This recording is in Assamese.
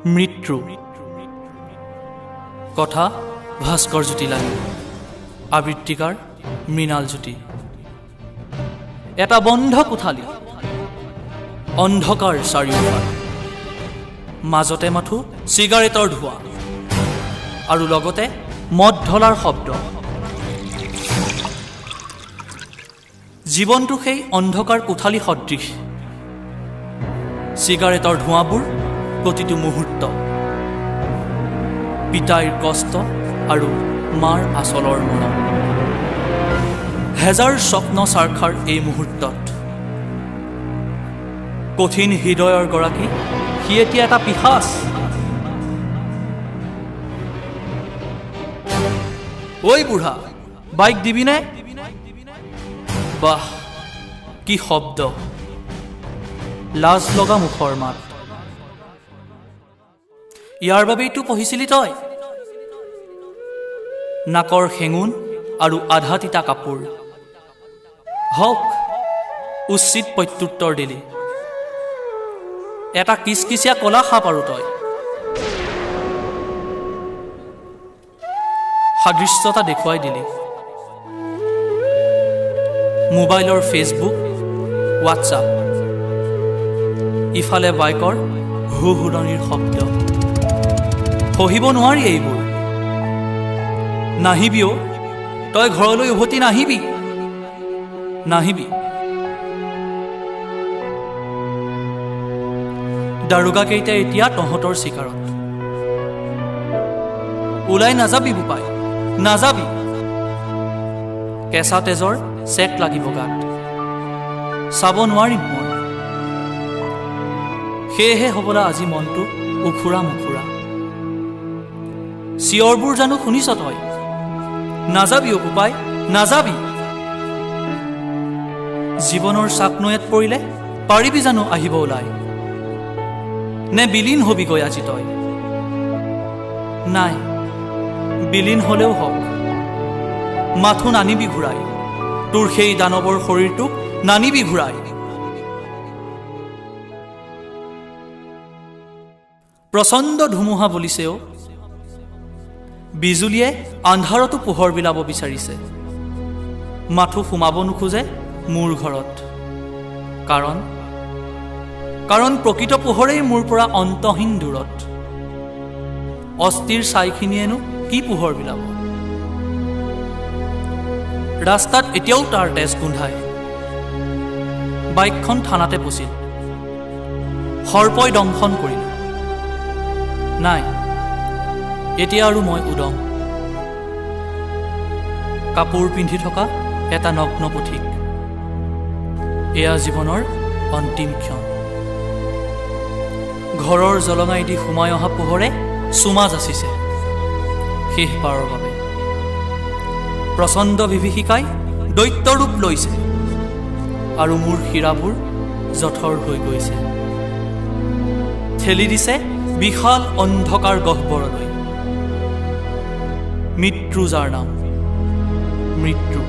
মৃত্যু। কথা ভাস্কৰ জ্যোতি লাহিড়ী, আবৃত্তিকাৰ মৃণাল জ্যোতি। এটা বন্ধ কোঠালি, অন্ধকাৰ চাৰিওফাল, মাজতে মাথো চিগাৰেটৰ ধোঁৱা আৰু লগতে মদ ঢলাৰ শব্দ। জীৱনটো সেই অন্ধকাৰ কোঠালি সদৃশ। চিগাৰেটৰ ধোঁৱাবোৰ প্ৰতিটো মুহূৰ্ত পিতাইৰ কষ্ট আৰু মাৰ আচলৰ মৰম। হেজাৰ স্বপ্ন চাৰখাৰ এই মুহূৰ্তত কঠিন হৃদয়ৰ গৰাকী সি এতিয়া এটা পিশাচ। ঐ বুঢ়া, বাইক দিবিনে? বাহ, কি শব্দ, লাজ লগা মুখৰ মাত। ইয়াৰ বাবেইতো পঢ়িছিলি তই। নাকৰ শেঙুন আৰু আধা তিতা কাপোৰ। হওক, উচিত প্ৰত্যুত্তৰ দিলি। এটা কিচকিচীয়া কলা সাপ আৰু তই। সাদৃশ্যতা দেখুৱাই দিলি। মোবাইলৰ ফেচবুক, হোৱাটছআপ, ইফালে বাইকৰ হু হুৰণিৰ শব্দ। সহিব নোৱাৰি এইবোৰ। নাহিবিও তই, ঘৰলৈ উভতি নাহিবি, নাহিবি। দাৰোগাকেইটা এতিয়া তহঁতৰ চিকাৰত। ওলাই নাযাবি বোপাই, নাযাবি। কেঁচা তেজৰ চেক লাগিব গাত, চাব নোৱাৰিম মই। সেয়েহে হ'বলা আজি মনটো উখুৰা মুখুৰা। চিঞৰবোৰ জানো শুনিছ তই? নাযাবি অ বোপাই, নাযাবি। জীৱনৰ চাক নৈয়াত পৰিলে পাৰিবি জানো আহিব ওলাই? নে বিলীন হবিগৈ আজি তই? নাই, বিলীন হলেও হওক, মাথো নানিবি ঘূৰাই তোৰ সেই দানৱৰ শৰীৰটোক, নানিবি ঘূৰাই। প্ৰচণ্ড ধুমুহা বলিছেও, বিজুলীয়ে আন্ধাৰতো পোহৰ বিলাব বিচাৰিছে, মাথো সোমাব নোখোজে মোৰ ঘৰত। কাৰণ কাৰণ প্ৰকৃত পোহৰেই মোৰ পৰা অন্তহীন দূৰত। অস্থিৰ ছাইখিনিয়েনো কি পোহৰ বিলাব? ৰাস্তাত এতিয়াও তাৰ তেজ গোন্ধায়। বাইকখন থানাতে পচিল, সৰ্পই দংশন কৰিলে। নাই, এতিয়া আৰু মই উদং। কাপোৰ পিন্ধি থকা এটা নগ্ন পথিক। এয়া জীৱনৰ অন্তিম ক্ষণ। ঘৰৰ জলঙাইদি সোমাই অহা পোহৰে চুমা যাচিছে শেষবাৰৰ বাবে। প্ৰচণ্ড বিভীষিকাই দৈত্যৰূপ লৈছে আৰু মোৰ শিৰাবোৰ জঠৰ হৈ গৈছে। ঠেলি দিছে বিশাল অন্ধকাৰ গহ্বৰলৈ। মৃত্যু যাৰ নাম, মৃত্যু।